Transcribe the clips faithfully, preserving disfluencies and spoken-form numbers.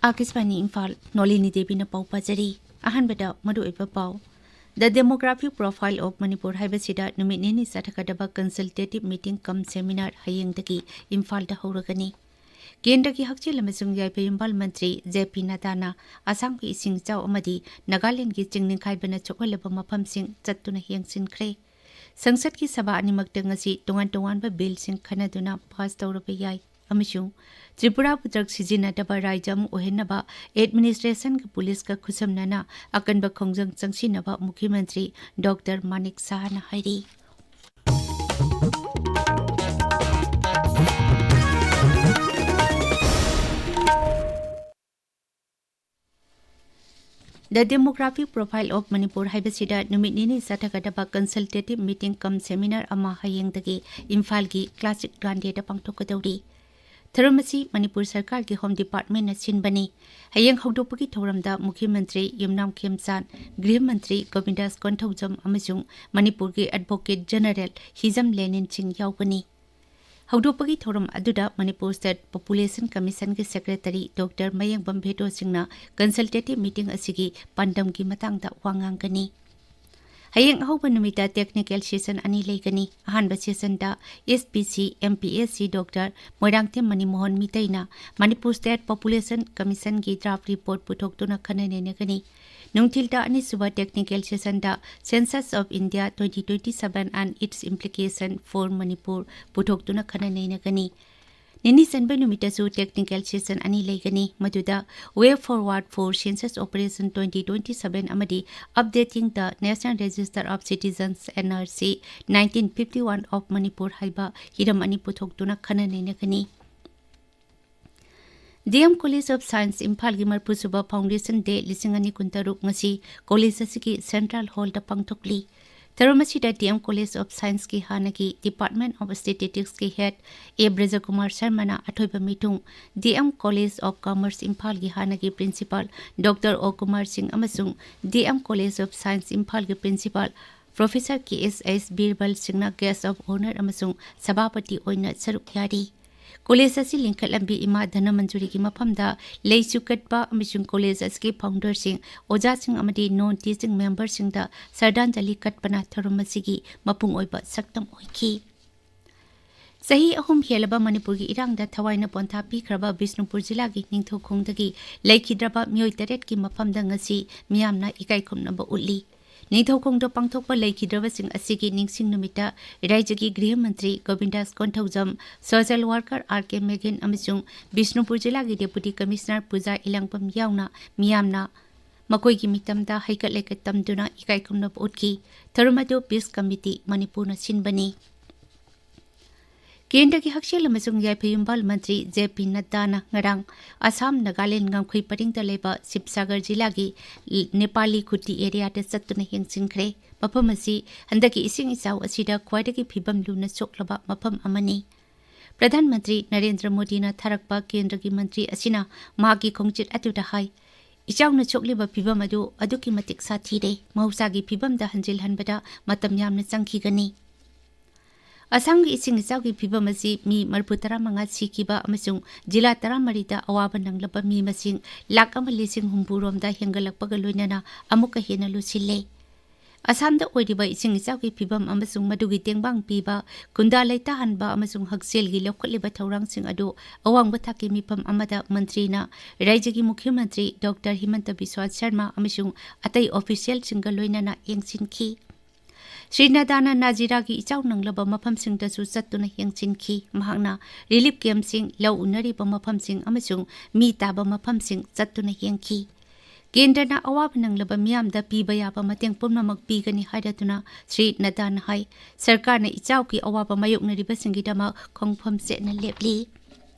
ꯑꯥꯀꯥꯁꯕꯥꯅꯤ ꯏꯝꯐꯥꯜ, ꯅꯣꯂꯤꯅꯤ ꯗꯦꯕꯤꯅ ꯄꯥꯎ ꯄꯥꯖꯔꯤ꯫ ꯑꯍꯥꯟꯕꯗ ꯃꯔꯨꯑꯣꯏꯕ ꯄꯥꯎ꯫ The Demographic Profile of Manipur ꯍꯥꯏꯕꯁꯤꯗ ꯅꯨꯃꯤꯠ ꯅꯤꯅꯤ ꯆꯠꯊꯒꯗꯕ consultative meeting cum seminar ꯍꯌꯦꯡꯗꯒꯤ ꯏꯝꯐꯥꯜꯗ ꯍꯧꯔꯒꯅꯤ꯫ ꯀꯦꯟꯗ꯭ꯔꯒꯤ ꯍꯛꯁꯦꯜ ꯑꯃꯁꯨꯡ ꯌꯥꯏꯐ ꯌꯨꯝꯕꯥꯜ ꯃꯟꯇ꯭ꯔꯤ ꯖꯦ ꯄꯤ ꯅꯗꯥꯅ ꯑꯁꯥꯡꯕ ꯏꯁꯤꯡ ꯏꯆꯥꯎ ꯑꯃꯗꯤ ꯅꯥꯒꯥꯂꯦꯟꯗꯒꯤ ꯆꯤꯡ ꯅꯤꯡꯈꯥꯏꯕꯅ ꯁꯣꯛꯍꯜꯂꯕ ꯃꯐꯝꯁꯤꯡ ꯆꯠꯇꯨꯅ ꯌꯦꯡꯁꯤꯟꯈ꯭ꯔꯦ꯫ ꯁꯪꯁꯠꯀꯤ ꯁꯚꯥ ꯑꯅꯤꯃꯛꯇ ꯉꯁꯤ ꯇꯣꯉꯥꯟ ꯇꯣꯉꯥꯟꯕ ꯕꯤꯜꯁꯤꯡ ꯈꯟꯅꯗꯨꯅ ꯄꯥꯁ ꯇꯧꯔꯕ ꯌꯥꯏ ꯑꯃꯁꯨꯡ ꯇ꯭ꯔꯤꯄꯨꯔꯥꯕꯨ ꯗ꯭ꯔꯒ ꯁꯤꯖꯤꯟꯅꯗꯕ ꯔꯥꯖ꯭ꯌ ꯑꯃ ꯑꯣꯏꯍꯟꯅꯕ ꯑꯦꯗꯃꯤꯅꯤꯁꯇ꯭ꯔꯦꯁꯟꯒ ꯄꯨꯂꯤꯁꯀ ꯈꯨꯠꯁꯝꯅꯅ ꯑꯀꯟꯕ ꯈꯣꯡꯖꯪ ꯆꯪꯁꯤꯟꯅꯕ ꯃꯨꯈ꯭ꯌ ꯃꯟꯇ꯭ꯔꯤ ꯗꯣꯛꯇꯔ ꯃꯥꯅꯤꯛ ꯁꯍꯥꯅ ꯍꯥꯏꯔꯤ꯫ The Demographic Profile of Manipur ꯍꯥꯏꯕꯁꯤꯗ ꯅꯨꯃꯤꯠ ꯅꯤꯅꯤ ꯆꯠꯊꯒꯗꯕ consultative meeting cum seminar ꯑꯃ ꯍꯌꯦꯡꯗꯒꯤ ꯏꯝꯐꯥꯜꯒꯤ ꯀ꯭ꯂꯥꯁꯤꯛ ꯒ꯭ꯔꯥꯟꯗꯦꯗ ꯄꯥꯡꯊꯣꯛꯀꯗꯧꯔꯤ꯫ ꯊꯧꯔꯝ ꯑꯁꯤ ꯃꯅꯤꯄꯨꯔ ꯁꯔꯀꯥꯔꯒꯤ Home Departmentꯅ ꯁꯤꯟꯕꯅꯤ꯫ ꯍꯌꯦꯡ ꯍꯧꯗꯣꯛꯄꯒꯤ ꯊꯧꯔꯝꯗ ꯃꯨꯈ꯭ꯌ ꯃꯟꯇ꯭ꯔꯤ ꯌꯨꯝꯅꯥꯝ ꯈꯦꯝꯆꯥꯟ, ꯒ꯭ꯔꯤꯍ ꯃꯟꯇ꯭ꯔꯤ ꯒꯣꯕꯤꯟꯗꯥꯁ ꯀꯣꯟꯊꯧꯖꯝ ꯑꯃꯁꯨꯡ ꯃꯅꯤꯄꯨꯔꯒꯤ Advocate General ꯍꯤꯖꯝ ꯂꯦꯅꯤꯟ ꯁꯤꯡ ꯌꯥꯎꯒꯅꯤ꯫ ꯍꯧꯗꯣꯛꯄꯒꯤ ꯊꯧꯔꯝ ꯑꯗꯨꯗ ꯃꯅꯤꯄꯨꯔ State Population Commissionꯒꯤ Secretary ꯗꯣꯛꯇꯔ ꯃꯌꯦꯡꯕꯝ ꯚꯦꯗꯣ ꯁꯤꯡꯅ consultative meeting ꯑꯁꯤꯒꯤ ꯄꯥꯟꯗꯝꯒꯤ ꯃꯇꯥꯡꯗ ꯋꯥ ꯉꯥꯡꯒꯅꯤ꯫ ꯍꯌꯦꯡ ꯑꯍꯧꯕ ꯅꯨꯃꯤꯠꯇ technical session ꯑꯅꯤ ꯂꯩꯒꯅꯤ꯫ ꯑꯍꯥꯟꯕ sessionꯗ S P C, M P S C doctor Moirangthem Manimohan ꯃꯤꯇꯩꯅ ꯃꯅꯤꯄꯨꯔ State Population Commissionꯒꯤ draft report ꯄꯨꯊꯣꯛꯇꯨꯅ ꯈꯟꯅ ꯅꯩꯅꯒꯅꯤ꯫ ꯅꯨꯡꯊꯤꯜꯗ ꯑꯅꯤꯁꯨꯕ technical sessionꯗ Census of India twenty twenty-seven and its implication for Manipur ꯄꯨꯊꯣꯛꯇꯨꯅ ꯈꯟꯅ ꯅꯩꯅꯒꯅꯤ꯫ ꯅꯤꯅꯤ ꯆꯟꯕ ꯅꯨꯃꯤꯠꯇꯁꯨ technical session ꯑꯅꯤ ꯂꯩꯒꯅꯤ, ꯃꯗꯨꯗ Way Forward for Census Operation twenty twenty-seven ꯑꯃꯗꯤ Updating the National Register of Citizens, N R C, nineteen fifty-one of Manipur ꯍꯥꯏꯕ ꯍꯤꯔꯝ ꯑꯅꯤ ꯄꯨꯊꯣꯛꯇꯨꯅ ꯈꯟꯅ ꯅꯩꯅꯒꯅꯤ꯫ D M College of Science ꯏꯝꯐꯥꯜꯒꯤ ꯃꯔꯤꯐꯨꯁꯨꯕ Foundation Day ꯂꯤꯁꯤꯡ ꯑꯅꯤ ꯀꯨꯟꯇꯔꯨꯛ ꯉꯁꯤ college ꯑꯁꯤꯒꯤ central hallꯗ ꯄꯥꯡꯊꯣꯛꯂꯤ꯫ ꯊꯧꯔꯝ ꯑꯁꯤꯗ D M College of Scienceꯀꯤ ꯍꯥꯟꯅꯒꯤ Department of Statisticsꯀꯤ head A ꯕ꯭ꯔꯖꯀꯨꯃꯥꯔ ꯁꯔꯃꯅ ꯑꯊꯣꯏꯕ ꯃꯤꯊꯨꯡ, D M College of Commerce ꯏꯝꯐꯥꯜꯒꯤ ꯍꯥꯟꯅꯒꯤ principal ꯗꯣꯛꯇꯔ ꯑꯣ ꯀꯨꯃꯥꯔ ꯁꯤꯡ ꯑꯃꯁꯨꯡ D M College of Science ꯏꯝꯐꯥꯜꯒꯤ principal Professor K S S ꯕꯤꯔꯕꯜ ꯁꯤꯡꯅ guest of honour ꯑꯃꯁꯨꯡ ꯁꯚꯥꯄꯇꯤ ꯑꯣꯏꯅ ꯁꯔꯨꯛ ꯌꯥꯔꯤ꯫ ꯀꯣꯂꯦꯖ ꯑꯁꯤ ꯂꯤꯡꯈꯠꯂꯝꯕꯤ ꯏꯃꯥ ꯙꯅꯃꯟꯖꯨꯔꯤꯒꯤ ꯃꯐꯝꯗ ꯂꯩꯁꯨ ꯀꯠꯄ ꯑꯃꯁꯨꯡ ꯀꯣꯂꯦꯖ ꯑꯁꯤꯒꯤ ꯐꯥꯎꯟꯗꯔꯁꯤꯡ, ꯑꯣꯖꯥꯁꯤꯡ ꯑꯃꯗꯤ ꯅꯣꯟ ꯇꯤꯆꯤꯡ ꯃꯦꯝꯕꯔꯁꯤꯡꯗ ꯁ꯭ꯔꯗꯥꯟꯖꯂꯤ ꯀꯠꯄꯅ ꯊꯧꯔꯝ ꯑꯁꯤꯒꯤ ꯃꯄꯨꯡ ꯑꯣꯏꯕ ꯁꯛꯇꯝ ꯑꯣꯏꯈꯤ꯫ ꯆꯍꯤ ꯑꯍꯨꯝ ꯍꯦꯜꯂꯕ ꯃꯅꯤꯄꯨꯔꯒꯤ ꯏꯔꯥꯡꯗ ꯊꯋꯥꯏꯅ ꯄꯣꯟꯊꯥ ꯄꯤꯈ꯭ꯔꯕ ꯕꯤꯁꯅꯨꯄꯨꯔ ꯖꯤꯂꯥꯒꯤ ꯅꯤꯡꯊꯧꯈꯣꯡꯗꯒꯤ ꯂꯩꯈꯤꯗ꯭ꯔꯕ ꯃꯤꯑꯣꯏ ꯇꯔꯦꯠꯀꯤ ꯃꯐꯝꯗ ꯉꯁꯤ ꯃꯤꯌꯥꯝꯅ ꯏꯀꯥꯏ ꯈꯨꯝꯅꯕ ꯎꯠꯂꯤ꯫ ꯅꯤꯡꯊꯧꯈꯣꯡꯗ ꯄꯥꯡꯊꯣꯛꯄ ꯂꯩꯈꯤꯗ꯭ꯔꯕꯁꯤꯡ ꯑꯁꯤꯒꯤ ꯅꯤꯡꯁꯤꯡ ꯅꯨꯃꯤꯠꯇ ꯔꯥꯏꯖ꯭ꯌꯒꯤ ꯒ꯭ꯔꯤꯍ ꯃꯟꯇ꯭ꯔꯤ ꯒꯣꯕꯤꯟꯗꯥꯁ ꯀꯣꯟꯊꯧꯖꯝ, ꯁꯣꯁꯤꯌꯦꯜ ꯋꯥꯔꯀꯔ ꯑꯥꯔ ꯀꯦ ꯃꯦꯒꯤꯟ ꯑꯃꯁꯨꯡ ꯕꯤꯁꯅꯨꯄꯨꯔ ꯖꯤꯂꯥꯒꯤ ꯗꯦꯄꯨꯇꯤ ꯀꯃꯤꯁꯅꯔ ꯄꯨꯖꯥ ꯏꯂꯥꯡꯕꯝ ꯌꯥꯎꯅ ꯃꯤꯌꯥꯝꯅ ꯃꯈꯣꯏꯒꯤ ꯃꯤꯇꯝꯗ ꯍꯩꯀꯠ ꯂꯩꯀꯠ ꯇꯝꯗꯨꯅ ꯏꯀꯥꯏ ꯈꯨꯝꯅꯕ ꯎꯠꯈꯤ꯫ ꯊꯧꯔꯝ ꯑꯗꯨ ꯄꯤꯁ ꯀꯃꯤꯇꯤ ꯃꯅꯤꯄꯨꯔꯅ ꯁꯤꯟꯕꯅꯤ꯫ ꯀꯦꯟꯗ꯭ꯔꯒꯤ ꯍꯛꯁꯦꯜ ꯑꯃꯁꯨꯡ ꯌꯥꯏꯐ ꯌꯨꯝꯕꯥꯜ ꯃꯟꯇ꯭ꯔꯤ ꯖꯦ ꯄꯤ ꯅꯗ꯭ꯗꯥꯅ ꯉꯔꯥꯡ ꯑꯁꯥꯝ ꯅꯥꯒꯥꯂꯦꯟ ꯉꯝꯈꯩ ꯄꯔꯤꯡꯗ ꯂꯩꯕ ꯁꯤꯕꯁꯥꯒꯔ ꯖꯤꯂꯥꯒꯤ ꯅꯦꯄꯥꯂꯤ ꯈꯨꯇꯤ ꯑꯦꯔꯤꯌꯥꯗ ꯆꯠꯇꯨꯅ ꯌꯦꯡꯁꯤꯟꯈ꯭ꯔꯦ꯫ ꯃꯐꯝ ꯑꯁꯤ ꯍꯟꯗꯛꯀꯤ ꯏꯁꯤꯡ ꯏꯆꯥꯎ ꯑꯁꯤꯗ ꯈ꯭ꯋꯥꯏꯗꯒꯤ ꯐꯤꯕꯝ ꯂꯨꯅ ꯁꯣꯛꯂꯕ ꯃꯐꯝ ꯑꯃꯅꯤ꯫ ꯄ꯭ꯔꯙꯥꯟ ꯃꯟꯇ꯭ꯔꯤ ꯅꯔꯦꯟꯗ꯭ꯔ ꯃꯣꯗꯤꯅ ꯊꯥꯔꯛꯄ ꯀꯦꯟꯗ꯭ꯔꯒꯤ ꯃꯟꯇ꯭ꯔꯤ ꯑꯁꯤꯅ ꯃꯍꯥꯛꯀꯤ ꯈꯣꯡꯆꯠ ꯑꯗꯨꯗ ꯍꯥꯏ, ꯏꯆꯥꯎꯅ ꯁꯣꯛꯂꯤꯕ ꯐꯤꯕꯝ ꯑꯗꯨ ꯑꯗꯨꯛꯀꯤ ꯃꯇꯤꯛ ꯁꯥꯊꯤꯔꯦ꯫ ꯃꯍꯧꯁꯥꯒꯤ ꯐꯤꯕꯝꯗ ꯍꯟꯖꯤꯜꯍꯟꯕꯗ ꯃꯇꯝ ꯌꯥꯝꯅ ꯆꯪꯈꯤꯒꯅꯤ꯫ ꯑꯁꯥꯝꯒꯤ ꯏꯁꯤꯡ ꯏꯆꯥꯎꯒꯤ ꯐꯤꯕꯝ ꯑꯁꯤ ꯃꯤ ꯃꯔꯤꯐꯨ ꯇꯔꯥꯃꯉꯥ ꯁꯤꯈꯤꯕ ꯑꯃꯁꯨꯡ ꯖꯤꯂꯥ ꯇꯔꯥꯃꯔꯤꯗ ꯑꯋꯥꯕ ꯅꯪꯂꯕ ꯃꯤ ꯃꯁꯤꯡ ꯂꯥꯈ ꯑꯃ ꯂꯤꯁꯤꯡ ꯍꯨꯝꯐꯨ ꯔꯣꯝꯗ ꯍꯦꯟꯒꯠꯂꯛꯄꯒ ꯂꯣꯏꯅꯅ ꯑꯃꯨꯛꯀ ꯍꯦꯟꯅ ꯂꯨꯁꯤꯜꯂꯦ꯫ ꯑꯁꯥꯝꯗ ꯑꯣꯏꯔꯤꯕ ꯏꯁꯤꯡ ꯏꯆꯥꯎꯒꯤ ꯐꯤꯕꯝ ꯑꯃꯁꯨꯡ ꯃꯗꯨꯒꯤ ꯇꯦꯡꯕꯥꯡ ꯄꯤꯕ, ꯈꯨꯟꯗꯥ ꯂꯩꯇꯥꯍꯟꯕ ꯑꯃꯁꯨꯡ ꯍꯛꯁꯦꯜꯒꯤ ꯂꯧꯈꯠꯂꯤꯕ ꯊꯧꯔꯥꯡꯁꯤꯡ ꯑꯗꯨ ꯑꯋꯥꯡꯕ ꯊꯥꯛꯀꯤ ꯃꯤꯐꯝ ꯑꯃꯗ ꯃꯟꯇ꯭ꯔꯤꯅ ꯔꯥꯏꯖ꯭ꯌꯒꯤ ꯃꯨꯈ꯭ꯌ ꯃꯟꯇ꯭ꯔꯤ ꯗꯣꯛꯇꯔ ꯍꯤꯃꯟꯇ ꯕꯤꯁ꯭ꯋꯥ ꯁꯔꯃ ꯑꯃꯁꯨꯡ ꯑꯇꯩ ꯑꯣꯐꯤꯁꯤꯌꯦꯜꯁꯤꯡꯒ ꯂꯣꯏꯅꯅ ꯌꯦꯡꯁꯤꯟꯈꯤ꯫ ꯁ꯭ꯔꯤ ꯅꯗ꯭ꯗꯥꯅ ꯅꯥꯖꯤꯔꯥꯒꯤ ꯏꯆꯥꯎ ꯅꯪꯂꯕ ꯃꯐꯝꯁꯤꯡꯗꯁꯨ ꯆꯠꯇꯨꯅ ꯌꯦꯡꯁꯤꯟꯈꯤ꯫ ꯃꯍꯥꯛꯅ ꯔꯤꯂꯤꯐ ꯀꯦꯝꯞꯁꯤꯡ, ꯂꯧ ꯎꯅꯔꯤꯕ ꯃꯐꯝꯁꯤꯡ ꯑꯃꯁꯨꯡ ꯃꯤ ꯇꯥꯕ ꯃꯐꯝꯁꯤꯡ ꯆꯠꯇꯨꯅ ꯌꯦꯡꯈꯤ꯫ ꯀꯦꯟꯗ꯭ꯔꯅ ꯑꯋꯥꯕ ꯅꯪꯂꯕ ꯃꯤꯌꯥꯝꯗ ꯄꯤꯕ ꯌꯥꯕ ꯃꯇꯦꯡ ꯄꯨꯝꯅꯃꯛ ꯄꯤꯒꯅꯤ ꯍꯥꯏꯔꯗꯨꯅ ꯁ꯭ꯔꯤ ꯅꯗ꯭ꯗꯥꯅ ꯍꯥꯏ, ꯁꯔꯀꯥꯔꯅ ꯏꯆꯥꯎꯒꯤ ꯑꯋꯥꯕ ꯃꯥꯌꯣꯛꯅꯔꯤꯕꯁꯤꯡꯒꯤꯗꯃꯛ ꯈꯣꯡꯐꯝ ꯆꯦꯠꯅ ꯂꯦꯞꯂꯤ꯫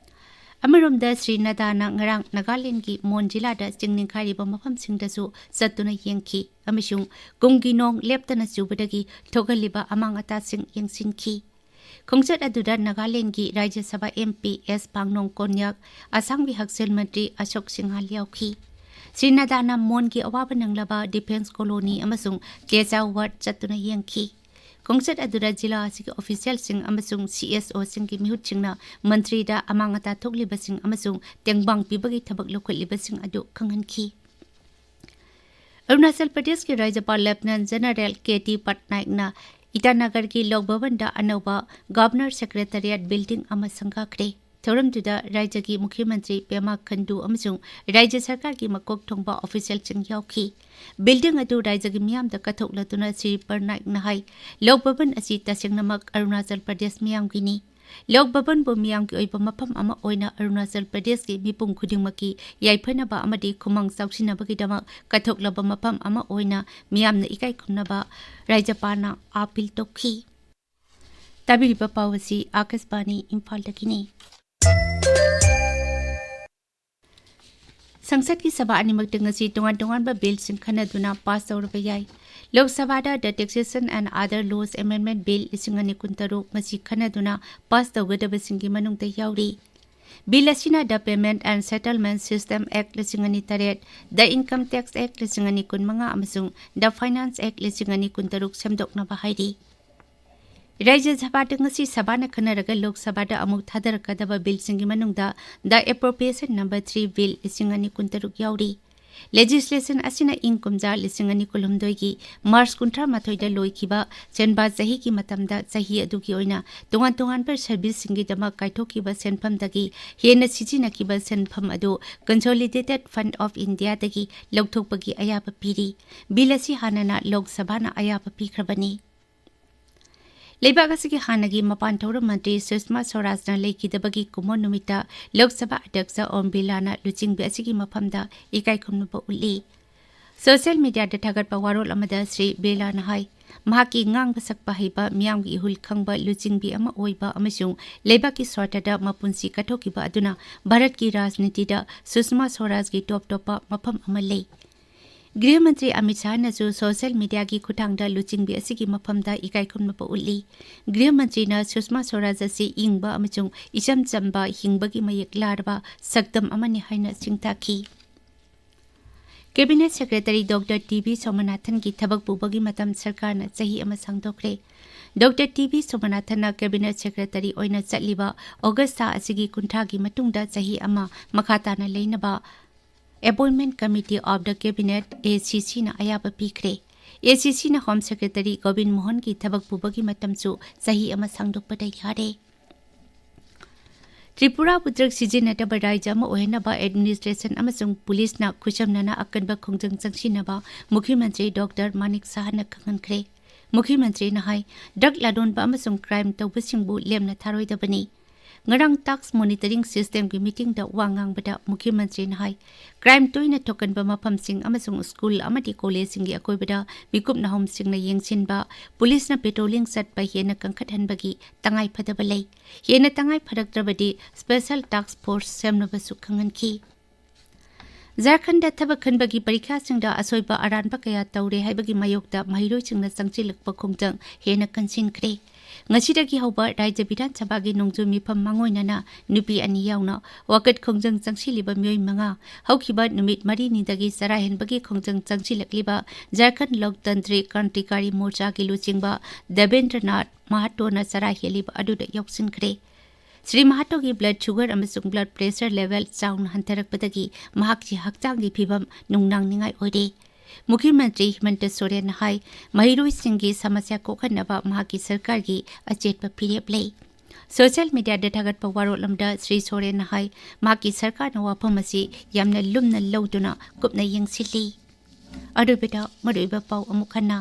ꯑꯃꯔꯣꯝꯗ ꯁ꯭ꯔꯤ ꯅꯗ꯭ꯗꯥꯅ ꯉꯔꯥꯡ ꯅꯥꯒꯥꯂꯦꯟꯗꯒꯤ ꯃꯣꯟ ꯖꯤꯂꯥꯗ ꯆꯤꯡ ꯅꯤꯡꯈꯥꯏꯔꯤꯕ ꯃꯐꯝꯁꯤꯡꯗꯁꯨ ꯆꯠꯇꯨꯅ ꯌꯦꯡꯈꯤ ꯑꯃꯁꯨꯡ ꯀꯨꯝꯒꯤ ꯅꯣꯡ ꯂꯦꯞꯇꯅ ꯆꯨꯕꯗꯒꯤ ꯊꯣꯛꯍꯜꯂꯤꯕ ꯑꯃꯥꯡ ꯑꯇꯥꯁꯤꯡ ꯌꯦꯡꯁꯤꯟꯈꯤ꯫ ꯈꯣꯡꯆꯠ ꯑꯗꯨꯗ ꯅꯥꯒꯥꯂꯦꯟꯗꯒꯤ ꯔꯥꯖ꯭ꯌ ꯁꯚꯥ ꯑꯦꯝ ꯄꯤ ꯑꯦꯁ ꯄꯥꯡꯅꯣꯡ ꯀꯣꯟꯌꯥꯛ, ꯑꯁꯥꯝꯒꯤ ꯍꯛꯁꯦꯜ ꯃꯟꯇ꯭ꯔꯤ ꯑꯁꯣꯛ ꯁꯤꯡꯍꯥꯜ ꯌꯥꯎꯈꯤ꯫ ꯁ꯭ꯔꯤ ꯅꯗ꯭ꯗꯥꯅ ꯃꯣꯟꯒꯤ ꯑꯋꯥꯕ ꯅꯪꯂꯕ ꯗꯤꯐꯦꯟꯁ ꯀꯣꯂꯣꯅꯤ ꯑꯃꯁꯨꯡ ꯀꯦꯆꯥꯎ ꯋꯥꯔꯗ ꯆꯠꯇꯨꯅ ꯌꯦꯡꯈꯤ꯫ ꯈꯣꯡꯆꯠ ꯑꯗꯨꯗ ꯖꯤꯂꯥ ꯑꯁꯤꯒꯤ ꯑꯣꯐꯤꯁꯤꯌꯦꯜꯁꯤꯡ ꯑꯃꯁꯨꯡ ꯁꯤ ꯑꯦꯁ ꯑꯣꯁꯤꯡꯒꯤ ꯃꯤꯍꯨꯠꯁꯤꯡꯅ ꯃꯟꯇ꯭ꯔꯤꯗ ꯑꯃꯥꯡ ꯑꯇꯥ ꯊꯣꯛꯂꯤꯕꯁꯤꯡ ꯑꯃꯁꯨꯡ ꯇꯦꯡꯕꯥꯡ ꯄꯤꯕꯒꯤ ꯊꯕꯛ ꯂꯧꯈꯠꯂꯤꯕꯁꯤꯡ ꯑꯗꯨ ꯈꯪꯍꯟꯈꯤ꯫ ꯑꯔꯨꯅꯥꯆꯜ ꯄ꯭ꯔꯗꯦꯁꯀꯤ ꯔꯥꯖ꯭ꯌꯄꯥꯜ ꯂꯦꯐꯇꯤꯅꯦꯟ ꯖꯦꯅꯔꯦꯜ ꯀꯦ ꯇꯤ ꯄꯠꯅꯥꯏꯛꯅ ꯏꯇꯥꯅꯒꯔꯒꯤ ꯂꯣꯛ ꯚꯕꯟꯗ ꯑꯅꯧꯕ ꯒꯚꯔꯅꯔ ꯁꯦꯀ꯭ꯔꯦꯇꯔꯤꯌꯦꯠ ꯕꯤꯜꯗꯤꯡ ꯑꯃ ꯁꯪꯒꯥꯈ꯭ꯔꯦ꯫ ꯊꯧꯔꯝꯗꯨꯗ ꯔꯥꯖ꯭ꯌꯒꯤ ꯃꯨꯈ꯭ꯌ ꯃꯟꯇ꯭ꯔꯤ ꯄꯦꯃꯥ ꯈꯟꯗꯨ ꯑꯃꯁꯨꯡ ꯔꯥꯖ꯭ꯌ ꯁꯔꯀꯥꯔꯒꯤ ꯃꯀꯣꯛ ꯊꯣꯡꯕ ꯑꯣꯐꯤꯁꯤꯌꯦꯜꯁꯤꯡ ꯌꯥꯎꯈꯤ꯫ ꯕꯤꯜꯗꯤꯡ ꯑꯗꯨ ꯔꯥꯖ꯭ꯌꯒꯤ ꯃꯤꯌꯥꯝꯗ ꯀꯠꯊꯣꯛꯂꯗꯨꯅ ꯁ꯭ꯔꯤ ꯄꯠꯅꯥꯏꯛꯅ ꯍꯥꯏ, ꯂꯣꯛ ꯚꯕꯟ ꯑꯁꯤ ꯇꯁꯦꯡꯅꯃꯛ ꯑꯔꯨꯅꯥꯆꯜ ꯄ꯭ꯔꯗꯦꯁ ꯃꯤꯌꯥꯝꯒꯤꯅꯤ꯫ ꯂꯣꯛ ꯚꯕꯟꯕꯨ ꯃꯤꯌꯥꯝꯒꯤ ꯑꯣꯏꯕ ꯃꯐꯝ ꯑꯃ ꯑꯣꯏꯅ ꯑꯔꯨꯅꯥꯆꯜ ꯄ꯭ꯔꯗꯦꯁꯀꯤ ꯃꯤꯄꯨꯝ ꯈꯨꯗꯤꯡꯃꯛꯀꯤ ꯌꯥꯏꯐꯅꯕ ꯑꯃꯗꯤ ꯈꯨꯃꯥꯡ ꯆꯥꯎꯁꯤꯟꯅꯕꯒꯤꯗꯃꯛ ꯀꯠꯊꯣꯛꯂꯕ ꯃꯐꯝ ꯑꯃ ꯑꯣꯏꯅ ꯃꯤꯌꯥꯝꯅ ꯏꯀꯥꯏ ꯈꯨꯝꯅꯕ ꯔꯥꯖ꯭ꯌꯄꯥꯜꯅ ꯑꯥꯄꯤꯜ ꯇꯧꯈꯤ꯫ ꯇꯥꯕꯤꯔꯤꯕ ꯄꯥꯎ ꯑꯁꯤ ꯑꯥꯀꯥꯁꯕꯥꯅꯤ ꯏꯝꯐꯥꯜꯗꯒꯤꯅꯤ꯫ ꯁꯪꯁꯠꯀꯤ ꯁꯚꯥ ꯑꯅꯤꯃꯛꯇ ꯉꯁꯤ ꯇꯣꯉꯥꯟ ꯇꯣꯉꯥꯟꯕ ꯕꯤꯜꯁꯤꯡ ꯈꯟꯅꯗꯨꯅ ꯄꯥꯁ ꯇꯧꯔꯕ ꯌꯥꯏ꯫ ꯂꯣꯛ ꯁꯚꯥꯗ The Taxation and Other Laws Amendment Bill ꯂꯤꯁꯤꯡ ꯑꯅꯤ ꯀꯨꯟꯇꯔꯨꯛ ꯉꯁꯤ ꯈꯟꯅꯗꯨꯅ ꯄꯥꯁ ꯇꯧꯒꯗꯕꯁꯤꯡꯒꯤ ꯃꯅꯨꯡꯗ ꯌꯥꯎꯔꯤ꯫ ꯕꯤꯜ ꯑꯁꯤꯅ The Payment and Settlement System Act ꯂꯤꯁꯤꯡ ꯑꯅꯤ ꯇꯔꯦꯠ, The Income Tax Act ꯂꯤꯁꯤꯡ ꯑꯅꯤ ꯀꯨꯟꯃꯉꯥ ꯑꯃꯁꯨꯡ The Finance Act ꯂꯤꯁꯤꯡ ꯑꯅꯤ ꯀꯨꯟꯇꯔꯨꯛ ꯁꯦꯝꯗꯣꯛꯅꯕ ꯍꯥꯏꯔꯤ꯫ ꯔꯥꯖ꯭ꯌ ꯁꯚꯥꯗ ꯉꯁꯤ ꯁꯚꯥꯅ ꯈꯟꯅꯔꯒ ꯂꯣꯛ ꯁꯚꯥꯗ ꯑꯃꯨꯛ ꯊꯥꯗꯔꯛꯀꯗꯕ ꯕꯤꯜꯁꯤꯡꯒꯤ ꯃꯅꯨꯡꯗ The Appropriation Number Three Bill ꯂꯤꯁꯤꯡ ꯑꯅꯤ ꯀꯨꯟꯇꯔꯨꯛ ꯌꯥꯎꯔꯤ꯫ ꯂꯦꯖꯤꯁꯂꯦꯁꯟ ꯑꯁꯤꯅ ꯏꯪ ꯀꯨꯝꯖꯥ ꯂꯤꯁꯤꯡ ꯑꯅꯤ ꯀꯨꯟꯍꯨꯝꯗꯣꯏꯒꯤ ꯃꯥꯔꯆ ꯀꯨꯟꯊ꯭ꯔꯥ ꯃꯥꯊꯣꯏꯗ ꯂꯣꯏꯈꯤꯕ ꯁꯦꯟꯕꯥ ꯆꯍꯤꯒꯤ ꯃꯇꯝꯗ ꯆꯍꯤ ꯑꯗꯨꯒꯤ ꯑꯣꯏꯅ ꯇꯣꯉꯥꯟ ꯇꯣꯉꯥꯟꯕ ꯁꯔꯚꯤꯁꯁꯤꯡꯒꯤꯗꯃꯛ ꯀꯥꯏꯊꯣꯛꯈꯤꯕ ꯁꯦꯟꯐꯝꯗꯒꯤ ꯍꯦꯟꯅ ꯁꯤꯖꯤꯟꯅꯈꯤꯕ ꯁꯦꯟꯐꯝ ꯑꯗꯨ Consolidated Fund of Indiaꯗꯒꯤ ꯂꯧꯊꯣꯛꯄꯒꯤ ꯑꯌꯥꯕ ꯄꯤꯔꯤ꯫ ꯕꯤꯜ ꯑꯁꯤ ꯍꯥꯟꯅꯅ ꯂꯣꯛ ꯁꯚꯥꯅ ꯑꯌꯥꯕ ꯄꯤꯈ꯭ꯔꯕꯅꯤ꯫ ꯂꯩꯕꯥꯛ ꯑꯁꯤꯒꯤ ꯍꯥꯟꯅꯒꯤ ꯃꯄꯥꯟ ꯊꯧꯔꯝ ꯃꯟꯇ꯭ꯔꯤ ꯁꯨꯁꯃꯥ ꯁ꯭ꯋꯔꯥꯖꯅ ꯂꯩꯈꯤꯗꯕꯒꯤ ꯀꯨꯝꯑꯣꯟ ꯅꯨꯃꯤꯠꯇ ꯂꯣꯛ ꯁꯚꯥ ꯑꯗ꯭ꯌꯛꯁ ꯑꯣꯝ ꯕꯤꯔꯂꯥꯅ ꯂꯨꯆꯤꯡꯕꯤ ꯑꯁꯤꯒꯤ ꯃꯐꯝꯗ ꯏꯀꯥꯏ ꯈꯨꯝꯅꯕ ꯎꯠꯂꯤ꯫ ꯁꯣꯁꯤꯌꯦꯜ ꯃꯤꯗꯤꯌꯥꯗ ꯊꯥꯒꯠꯄ ꯋꯥꯔꯣꯜ ꯑꯃꯗ ꯁ꯭ꯔꯤ ꯕꯤꯔꯂꯥꯅ ꯍꯥꯏ, ꯃꯍꯥꯛꯀꯤ ꯉꯥꯡꯕ ꯁꯛꯄ ꯍꯩꯕ, ꯃꯤꯌꯥꯝꯒꯤ ꯏꯍꯨꯜ ꯈꯪꯕ ꯂꯨꯆꯤꯡꯕꯤ ꯑꯃ ꯑꯣꯏꯕ ꯑꯃꯁꯨꯡ ꯂꯩꯕꯥꯛꯀꯤ ꯁ꯭ꯋꯥꯔꯊꯗ ꯃꯄꯨꯟꯁꯤ ꯀꯠꯊꯣꯛꯈꯤꯕ ꯑꯗꯨꯅ ꯚꯥꯔꯠꯀꯤ ꯔꯥꯖꯅꯤꯇꯤꯗ ꯁꯨꯁꯃꯥ ꯁ꯭ꯋꯔꯥꯖꯒꯤ ꯇꯣꯞ ꯇꯣꯞꯄ ꯃꯐꯝ ꯑꯃ ꯂꯩ꯫ ꯒ꯭ꯔꯤꯍ ꯃꯟꯇ꯭ꯔꯤ ꯑꯃꯤꯠ ꯁꯥꯍꯅꯁꯨ ꯁꯣꯁꯤꯌꯦꯜ ꯃꯤꯗꯤꯌꯥꯒꯤ ꯈꯨꯠꯊꯥꯡꯗ ꯂꯨꯆꯤꯡꯕꯤ ꯑꯁꯤꯒꯤ ꯃꯐꯝꯗ ꯏꯀꯥꯏ ꯈꯨꯝꯅꯕ ꯎꯠꯂꯤ꯫ ꯒ꯭ꯔꯤꯍ ꯃꯟꯇ꯭ꯔꯤꯅ ꯁꯨꯁꯃꯥ ꯁ꯭ꯋꯔꯥꯖ ꯑꯁꯤ ꯏꯪꯕ ꯑꯃꯁꯨꯡ ꯏꯆꯝ ꯆꯝꯕ ꯍꯤꯡꯕꯒꯤ ꯃꯌꯦꯛ ꯂꯥꯔꯕ ꯁꯛꯇꯝ ꯑꯃꯅꯤ ꯍꯥꯏꯅ ꯁꯤꯡꯊꯥꯈꯤ꯫ Cabinet Secretary Doctor T V ꯁꯣꯃꯅꯥꯊꯟꯒꯤ ꯊꯕꯛ ꯄꯨꯕꯒꯤ ꯃꯇꯝ ꯁꯔꯀꯥꯔꯅ ꯆꯍꯤ ꯑꯃ ꯁꯥꯡꯗꯣꯛꯈ꯭ꯔꯦ꯫ ꯗꯣꯛꯇꯔ ꯇꯤ ꯚꯤ ꯁꯣꯃꯅꯥꯊꯟꯅ Cabinet Secretary ꯑꯣꯏꯅ ꯆꯠꯂꯤꯕ August ꯊꯥ ꯑꯁꯤꯒꯤ ꯀꯨꯟꯊ꯭ꯔꯥꯒꯤ ꯃꯇꯨꯡꯗ ꯆꯍꯤ ꯑꯃ ꯃꯈꯥ ꯇꯥꯅ ꯂꯩꯅꯕ Appointment Committee of the Cabinet, A C C ꯅ ꯑꯌꯥꯕ ꯄꯤꯈ꯭ꯔꯦ꯫ A C C ꯅ Home Secretary ꯒꯣꯕꯤꯟ ꯃꯣꯍꯟꯒꯤ ꯊꯕꯛ ꯄꯨꯕꯒꯤ ꯃꯇꯝꯁꯨ ꯆꯍꯤ ꯑꯃ ꯁꯥꯡꯗꯣꯛꯄꯗ ꯌꯥꯔꯦ꯫ ꯇ꯭ꯔꯤꯄꯨꯔꯥꯕꯨ drug ꯁꯤꯖꯤꯟꯅꯗꯕ ꯔꯥꯏꯖ꯭ꯌ ꯑꯃ ꯑꯣꯏꯍꯟꯅꯕ administration ꯑꯃꯁꯨꯡ ꯄꯨꯂꯤꯁꯅ ꯈꯨꯠꯁꯝꯅꯅ ꯑꯀꯟꯕ ꯈꯣꯡꯖꯪ ꯆꯪꯁꯤꯟꯅꯕ ꯃꯨꯈ꯭ꯌ ꯃꯟꯇ꯭ꯔꯤ ꯗꯣꯛꯇꯔ ꯃꯥꯅꯤꯛ ꯁꯍꯥꯅ ꯈꯪꯍꯟꯈ꯭ꯔꯦ꯫ ꯃꯨꯈ꯭ꯌ ꯃꯟꯇ꯭ꯔꯤꯅ ꯍꯥꯏ, drug ꯂꯂꯣꯟꯕ ꯑꯃꯁꯨꯡ crime ꯇꯧꯕꯁꯤꯡꯕꯨ ꯂꯦꯝꯅ ꯊꯥꯔꯣꯏꯗꯕꯅꯤ꯫ ꯉꯔꯥꯡ task monitoring system ꯒꯤ meeting ꯗ ꯋꯥ ꯉꯥꯡꯕꯗ ꯃꯨꯈ꯭ꯌ ꯃꯟꯇ꯭ꯔꯤꯅ ꯍꯥꯏ, crime ꯇꯣꯏꯅ ꯊꯣꯛꯀꯟꯕ ꯃꯐꯝꯁꯤꯡ ꯑꯃꯁꯨꯡ school ꯑꯃꯗꯤ college ꯁꯤꯡꯒꯤ ꯑꯀꯣꯏꯕꯗ ꯃꯤꯀꯨꯞ ꯅꯥꯍꯨꯝꯁꯤꯡꯅ ꯌꯦꯡꯁꯤꯟꯕ, ꯄꯨꯂꯤꯁꯅ patrolling ꯆꯠꯄ ꯍꯦꯟꯅ ꯀꯟꯈꯠꯍꯟꯕꯒꯤ ꯇꯉꯥꯏ ꯐꯗꯕ ꯂꯩ꯫ ꯍꯦꯟꯅ ꯇꯉꯥꯏ ꯐꯔꯛꯇ꯭ꯔꯕꯗꯤ special task force ꯁꯦꯝꯅꯕꯁꯨ ꯈꯪꯍꯟꯈꯤ꯫ ꯖꯥꯔꯈꯟꯗ ꯊꯕꯛ ꯈꯟꯕꯒꯤ ꯄꯔꯤꯈꯥꯁꯤꯡꯗ ꯑꯁꯣꯏꯕ ꯑꯔꯥꯟꯕ ꯀꯌꯥ ꯇꯧꯔꯦ ꯍꯥꯏꯕꯒꯤ ꯃꯥꯌꯣꯛꯇ ꯃꯍꯩꯔꯣꯏꯁꯤꯡꯅ ꯆꯪꯁꯤꯜꯂꯛꯄ ꯈꯣꯡꯖꯪ ꯍꯦꯟꯅ ꯀꯟꯁꯤꯟꯈ꯭ꯔꯦ꯫ ꯉꯁꯤꯗꯒꯤ ꯍꯧꯕ ꯔꯥꯖ꯭ꯌ ꯕꯤꯙꯥꯟ ꯁꯚꯥꯒꯤ ꯅꯣꯡꯖꯨ ꯃꯤꯐꯝ ꯃꯥꯡꯑꯣꯏꯅꯅ ꯅꯨꯄꯤ ꯑꯅꯤ ꯌꯥꯎꯅ ꯋꯥꯀꯠ ꯈꯣꯡꯖꯪ ꯆꯪꯁꯤꯜꯂꯤꯕ ꯃꯤꯑꯣꯏ ꯃꯉꯥ, ꯍꯧꯈꯤꯕ ꯅꯨꯃꯤꯠ ꯃꯔꯤꯅꯤꯗꯒꯤ ꯆꯔꯥ ꯍꯦꯟꯕꯒꯤ ꯈꯣꯡꯖꯪ ꯆꯪꯁꯤꯜꯂꯛꯂꯤꯕ ꯖꯥꯔꯈꯟꯗ ꯂꯣꯛꯇꯟꯇ꯭ꯔꯤꯛ ꯀ꯭ꯔꯥꯟꯇꯤꯀꯥꯔꯤ ꯃꯣꯔꯆꯥꯒꯤ ꯂꯨꯆꯤꯡꯕ ꯗꯦꯕꯦꯟꯗ꯭ꯔꯅꯥꯊ ꯃꯍꯥꯇꯣꯅ ꯆꯔꯥ ꯍꯦꯜꯂꯤꯕ ꯑꯗꯨꯗ ꯌꯥꯎꯁꯤꯟꯈ꯭ꯔꯦ꯫ ꯁ꯭ꯔꯤ ꯃꯍꯥꯇꯣꯒꯤ blood sugar ꯑꯃꯁꯨꯡ blood pressure level ꯆꯥꯎꯅ ꯍꯟꯊꯔꯛꯄꯗꯒꯤ ꯃꯍꯥꯛꯀꯤ ꯍꯛꯆꯥꯡꯒꯤ ꯐꯤꯚꯝ ꯅꯨꯡꯅꯥꯡꯅꯤꯡꯉꯥꯏ ꯑꯣꯏꯔꯦ꯫ ꯃꯨꯈ꯭ꯌ ꯃꯟꯇ꯭ꯔꯤ ꯍꯤꯃꯟꯇ ꯁꯣꯔꯦꯟꯅ ꯍꯥꯏ, ꯃꯍꯩꯔꯣꯏꯁꯤꯡꯒꯤ ꯁꯃꯁ꯭ꯌꯥ ꯀꯣꯛꯍꯟꯅꯕ ꯃꯍꯥꯛꯀꯤ ꯁꯔꯀꯥꯔꯒꯤ ꯑꯆꯦꯠꯄ ꯐꯤꯔꯦꯞ ꯂꯩ꯫ Social media ꯗ ꯊꯥꯒꯠꯄ ꯋꯥꯔꯣꯜ ꯑꯃꯗ ꯁ꯭ꯔꯤ ꯁꯣꯔꯦꯟꯅ ꯍꯥꯏ, ꯃꯍꯥꯛꯀꯤ ꯁꯔꯀꯥꯔꯅ ꯋꯥꯐꯝ ꯑꯁꯤ ꯌꯥꯝꯅ ꯂꯨꯝꯅ ꯂꯧꯗꯨꯅ ꯀꯨꯞꯅ ꯌꯦꯡꯁꯤꯜꯂꯤ꯫ ꯑꯔꯣꯏꯕꯗ ꯃꯔꯨꯑꯣꯏꯕ ꯄꯥꯎ ꯑꯃꯨꯛ ꯍꯟꯅ꯫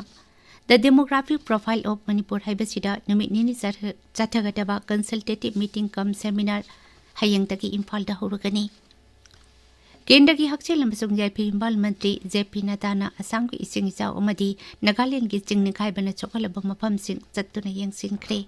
The Demographic Profile of Manipur ꯍꯥꯏꯕꯁꯤꯗ ꯅꯨꯃꯤꯠ ꯅꯤꯅꯤ ꯆꯠꯊ-, ꯆꯠꯊꯒꯗꯕ consultative meeting cum seminar ꯍꯌꯦꯡꯗꯒꯤ ꯏꯝꯐꯥꯜꯗ ꯍꯧꯔꯒꯅꯤ꯫ ꯀꯦꯟꯗ꯭ꯔꯒꯤ ꯍꯛꯁꯦꯜ ꯑꯃꯁꯨꯡ ꯌꯥꯏꯐ ꯌꯨꯝꯕꯥꯜ ꯃꯟꯇ꯭ꯔꯤ ꯖꯦ ꯄꯤ ꯅꯗꯥꯅ ꯑꯁꯥꯝꯒꯤ ꯏꯁꯤꯡ ꯏꯆꯥꯎ ꯑꯃꯗꯤ ꯅꯥꯒꯥꯂꯦꯟꯗꯒꯤ ꯆꯤꯡ ꯅꯤꯡꯈꯥꯏꯕꯅ ꯁꯣꯛꯍꯜꯂꯕ ꯃꯐꯝꯁꯤꯡ ꯆꯠꯇꯨꯅ ꯌꯦꯡꯁꯤꯟꯈ꯭ꯔꯦ꯫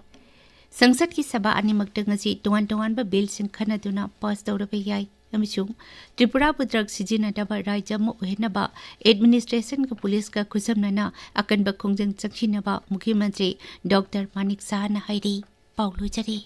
ꯁꯪꯁꯠꯀꯤ ꯁꯚꯥ ꯑꯅꯤꯃꯛꯇ ꯉꯁꯤ ꯇꯣꯉꯥꯟ ꯇꯣꯉꯥꯟꯕ ꯕꯤꯜꯁꯤꯡ ꯈꯟꯅꯗꯨꯅ ꯄꯥꯁ ꯇꯧꯔꯕ ꯌꯥꯏ ꯑꯃꯁꯨꯡ ꯇ꯭ꯔꯤꯄꯨꯔꯥꯕꯨ drug ꯁꯤꯖꯤꯟꯅꯗꯕ ꯔꯥꯖ꯭ꯌ ꯑꯃ ꯑꯣꯏꯍꯟꯅꯕ administration ꯒ ꯄꯨꯂꯤꯁꯀ ꯈꯨꯠꯁꯝꯅꯅ ꯑꯀꯟꯕ ꯈꯣꯡꯖꯪ ꯆꯪꯁꯤꯟꯅꯕ ꯃꯨꯈ꯭ꯌ ꯃꯟꯇ꯭ꯔꯤ ꯗꯣꯛꯇꯔ ꯃꯥꯅꯤꯛ ꯁꯍꯥꯅ ꯍꯥꯏꯔꯤ꯫ ꯄꯥꯎ ꯂꯣꯏꯖꯔꯦ꯫